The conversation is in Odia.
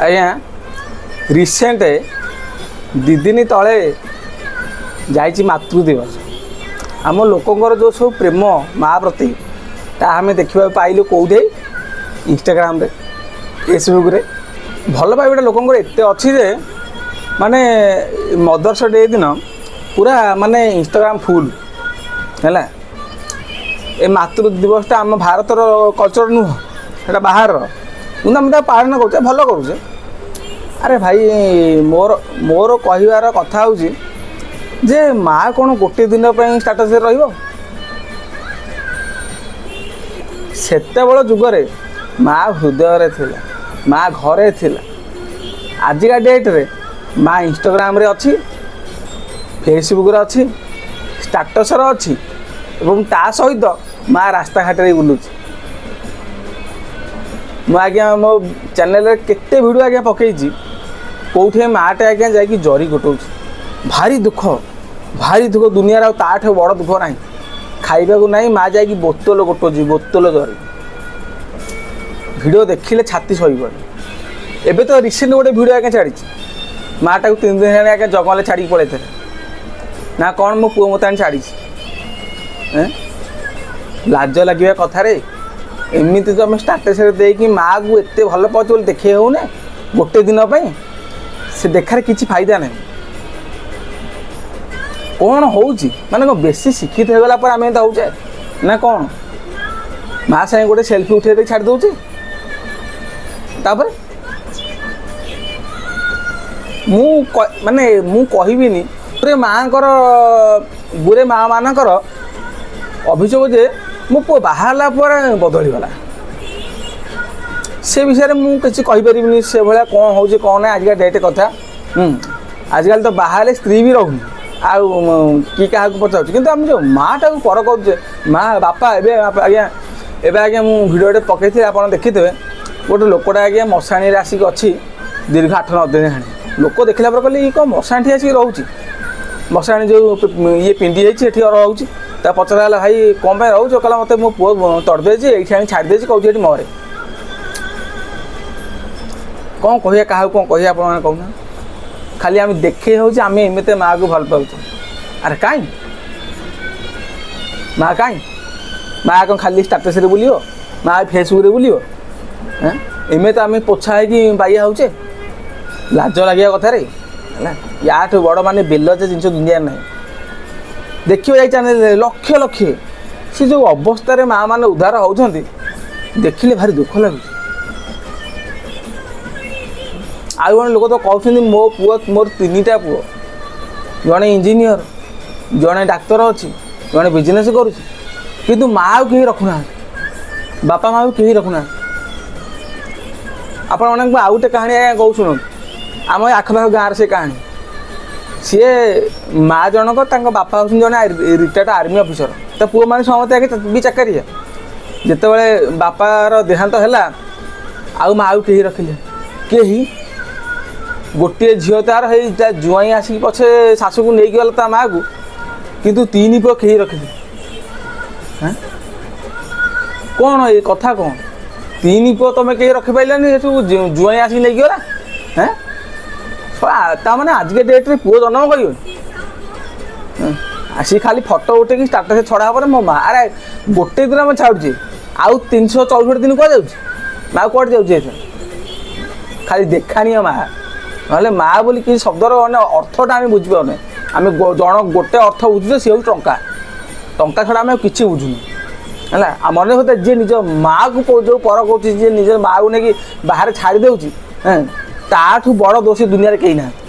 ଆଜ୍ଞା, ରିସେଣ୍ଟ 2 ଦିନ ତଳେ ଯାଇଛି ମାତୃ ଦିବସ। ଆମ ଲୋକଙ୍କର ଯେଉଁ ସବୁ ପ୍ରେମ ମା ପ୍ରତି, ତାହା ଆମେ ଦେଖିବାକୁ ପାଇଲୁ କେଉଁଠି? ଇନଷ୍ଟାଗ୍ରାମରେ, ଫେସବୁକ୍ରେ। ଭଲ ପାଇବାଟା ଲୋକଙ୍କର ଏତେ ଅଛି ଯେ ମାନେ ମଦର୍ସ ଡେ ଦିନ ପୁରା ମାନେ ଇନଷ୍ଟାଗ୍ରାମ ଫୁଲ୍ ହେଲା। ଏ ମାତୃ ଦିବସଟା ଆମ ଭାରତର କଲଚର ନୁହଁ, ସେଇଟା ବାହାରର, କିନ୍ତୁ ଆମେ ତାକୁ ପାଳନ କରୁଛେ, ଭଲ କରୁଛେ। ଆରେ ଭାଇ, ମୋର ମୋର କହିବାର କଥା ହେଉଛି ଯେ ମା କ'ଣ ଗୋଟେ ଦିନ ପାଇଁ ଷ୍ଟାଟସ୍ରେ ରହିବ? ସେତେବେଳ ଯୁଗରେ ମା ହୃଦୟରେ ଥିଲା, ମା ଘରେ ଥିଲା। ଆଜିକା ଡେଟ୍ରେ ମା ଇନଷ୍ଟାଗ୍ରାମରେ ଅଛି, ଫେସବୁକ୍ରେ ଅଛି, ଷ୍ଟାଟସ୍ରେ ଅଛି ଏବଂ ତା ସହିତ ମା ରାସ୍ତାଘାଟରେ ବୁଲୁଛି। ମୁଁ ଆଜ୍ଞା ମୋ ଚ୍ୟାନେଲରେ କେତେ ଭିଡ଼ିଓ ଆଜ୍ଞା ପକେଇଛି, କେଉଁଠି ମାଆଟେ ଆଜ୍ଞା ଯାଇକି ଜରି ଗୋଟଉଛି। ଭାରି ଦୁଃଖ, ଭାରି ଦୁଃଖ। ଦୁନିଆରେ ଆଉ ତାଠୁ ବଡ଼ ଦୁଃଖ ନାହିଁ। ଖାଇବାକୁ ନାହିଁ, ମା ଯାଇକି ବୋତଲ ଗୋଟଉଛି, ବୋତଲ ଜରି। ଭିଡ଼ିଓ ଦେଖିଲେ ଛାତି ସହିବନି। ଏବେ ତ ରିସେଣ୍ଟ ଗୋଟେ ଭିଡ଼ିଓ ଆଜ୍ଞା ଛାଡ଼ିଛି। ମାଆଟାକୁ 3 ଦିନ ହେଲାଣି ଆଜ୍ଞା ଜଙ୍ଗଲରେ ଛାଡ଼ିକି ପଳେଇଥିଲେ ନା କ'ଣ, ମୋ ପୁଅ ମୋତେ ଆଣି ଛାଡ଼ିଛି। ଏଁ ଲାଜ ଲାଗିବା କଥାରେ। ଏମିତି ତ ଆମେ ଷ୍ଟାଟସ୍ରେ ଦେଇକି ମାଆକୁ ଏତେ ଭଲ ପାଉଛୁ ବୋଲି ଦେଖେଇ ହେଉନି ଗୋଟେ ଦିନ ପାଇଁ। ସେ ଦେଖାରେ କିଛି ଫାଇଦା ନାହିଁ। କ'ଣ ହେଉଛି? ମାନେ କ'ଣ ବେଶୀ ଶିକ୍ଷିତ ହେଇଗଲା ପରେ ଆମେ ଏମିତି ହେଉଛେ ନା କ'ଣ? ମା ସାଙ୍ଗେ ଗୋଟେ ସେଲ୍ଫି ଉଠେଇ ଦେଇ ଛାଡ଼ି ଦେଉଛି। ତାପରେ ମୁଁ ମାନେ ମୁଁ କହିବିନି, ଗୁରେ ମାଆଙ୍କର, ଗୁରେ ମା ମାନଙ୍କର ଅଭିଯୋଗ ଯେ ମୋ ପୁଅ ବାହାରିଲା ପରେ ବଦଳିଗଲା। ସେ ବିଷୟରେ ମୁଁ କିଛି କହିପାରିବିନି, ସେଭଳିଆ କ'ଣ ହେଉଛି କ'ଣ ନାହିଁ। ଆଜିକା ଡେଟ୍ କଥା। ଆଜିକାଲି ତ ବାହାରିଲେ ସ୍ତ୍ରୀ ବି ରହୁନି, ଆଉ କି କାହାକୁ ପଚାରୁଛି? କିନ୍ତୁ ଆମେ ଯେଉଁ ମାଆଟାକୁ ପର କରୁଛେ, ମା ବାପା। ଏବେ ଆଜ୍ଞା, ଏବେ ଆଜ୍ଞା ମୁଁ ଭିଡ଼ିଓଟେ ପକେଇଥିଲି, ଆପଣ ଦେଖିଥିବେ। ଗୋଟେ ଲୋକଟା ଆଜ୍ଞା ମଶାଣିରେ ଆସିକି ଅଛି ଦୀର୍ଘ 8-9 ଦିନ ହେଲାଣି। ଲୋକ ଦେଖିଲା ପରେ କହିଲେ, ଇଏ କ'ଣ ମଶାଣିଠି ଆସିକି ରହୁଛି? ମଶାଣି ଯେଉଁ ଇଏ ପିଣ୍ଡି ହେଇଛି, ଏଠି ରହୁଛି। ତା ପଚରା ହେଲା, ଭାଇ, କ'ଣ ପାଇଁ ରହୁଛ? କହିଲା, ମୋତେ ମୋ ପୁଅ ତଡ଼ି ଦେଇଛି, ଏଇଠି ଆଣି ଛାଡ଼ି ଦେଇଛି, କହୁଛି ଏଠି ମରେ। କ'ଣ କହିବା କାହାକୁ? କ'ଣ କହିବା ଆପଣମାନେ କହୁନା? ଖାଲି ଆମେ ଦେଖେଇ ହେଉଛି ଆମେ ଏମିତି ମାଆକୁ ଭଲ ପାଉଛୁ। ଆରେ କାଇଁ ମା କାଇଁ? ମା କ'ଣ ଖାଲି ଷ୍ଟାଟସ୍ରେ ବୁଲିବ? ମା ଫେସବୁକ୍ରେ ବୁଲିବ? ଏଁ ଏମିତି ଆମେ ପୋଛା ହେଇକି ବାଇଆ ହେଉଛେ। ଲାଜ ଲାଗିବା କଥାରେ ହେଲା। ୟାଠୁ ବଡ଼ ମାନେ ବେଲଜ୍ଜା ଜିନିଷ ଦୁନିଆରେ ନାହିଁ। ଦେଖିବ ଯାଇ ଚ୍ୟାନେଲରେ ଲକ୍ଷ ଲକ୍ଷ ସେ ଯେଉଁ ଅବସ୍ଥାରେ ମା ମାନେ ଉଦ୍ଧାର ହେଉଛନ୍ତି, ଦେଖିଲେ ଭାରି ଦୁଃଖ ଲାଗୁଛି। ଆଉ ଜଣେ ଲୋକ ତ କହୁଛନ୍ତି, ମୋ ପୁଅ, ମୋର ତିନିଟା ପୁଅ, ଜଣେ ଇଞ୍ଜିନିୟର, ଜଣେ ଡାକ୍ତର ଅଛି, ଜଣେ ବିଜନେସ୍ କରୁଛି, କିନ୍ତୁ ମା ଆଉ କେହି ରଖୁନାହାନ୍ତି, ବାପା ମା ଆଉ କେହି ରଖୁନାହାନ୍ତି। ଆପଣମାନଙ୍କୁ ଆଉ ଗୋଟେ କାହାଣୀ ଆଜ୍ଞା କହୁ, ଶୁଣନ୍ତୁ। ଆମ ଏ ଆଖପାଖ ଗାଁର ସେ କାହାଣୀ। ସିଏ ମା ଜଣକ, ତାଙ୍କ ବାପା ହେଉଛନ୍ତି ଜଣେ ରିଟାୟାର୍ଡ ଆର୍ମି ଅଫିସର। ତା ପୁଅମାନେ ସମସ୍ତେ ଆଗେ ବି ଚାକିରିଆ। ଯେତେବେଳେ ବାପାର ଦେହାନ୍ତ ହେଲା, ଆଉ ମା ଆଉ କେହି ରଖିଲେ କେହି। ଗୋଟିଏ ଝିଅ ତାର ହେଇ, ତା ଜୁଆଇଁ ଆସିକି ପଛେ ଶାଶୁକୁ ନେଇକି ଗଲା ତା ମାଆକୁ, କିନ୍ତୁ ତିନି ପୁଅ କେହି ରଖିଲେ। କ'ଣ ଏ କଥା? କ'ଣ ତିନି ପୁଅ ତମେ କେହି ରଖିପାରିଲନି, ସେଠୁ ଜୁଆଇଁ ଆସିକି ନେଇକି ଗଲା? ହେଁ ତା ମାନେ ଆଜିକା ଡେଟ୍ରେ ପୁଅ ଜନ୍ମ କରିବନି? ଆସିକି ଖାଲି ଫଟୋ ଉଠେଇକି ଷ୍ଟାଟସ୍ ଛଡ଼ା ପରେ ମୋ ମା। ଆରେ, ଗୋଟେ ଦିନ ଆମେ ଛାଡ଼ୁଛେ, ଆଉ 364 ଦିନ କୁଆଡ଼େ ଯାଉଛି ମା? କୁଆଡ଼େ ଯାଉଛି? ଏଥିରେ ଖାଲି ଦେଖାଣିଆ ମା। ନହେଲେ ମା ବୋଲି କିଛି ଶବ୍ଦର ମାନେ ଅର୍ଥଟା ଆମେ ବୁଝିପାରୁନେ। ଆମେ ଜଣ ଗୋଟେ ଅର୍ଥ ବୁଝୁଛେ, ସିଏ ହେଉଛି ଟଙ୍କା। ଟଙ୍କା ଛଡ଼ା ଆମେ ଆଉ କିଛି ବୁଝୁନୁ। ହେଲା, ଆଉ ମନେ ହୁଏ ଯିଏ ନିଜ ମାଆକୁ ଯେଉଁ ପର କରୁଛି, ଯିଏ ନିଜ ମାଆକୁ ନେଇକି ବାହାରେ ଛାଡ଼ି ଦେଉଛି, ହେଁ ତାଠୁ ବଡ଼ ଦୋଷୀ ଦୁନିଆରେ କେହି ନାହାନ୍ତି।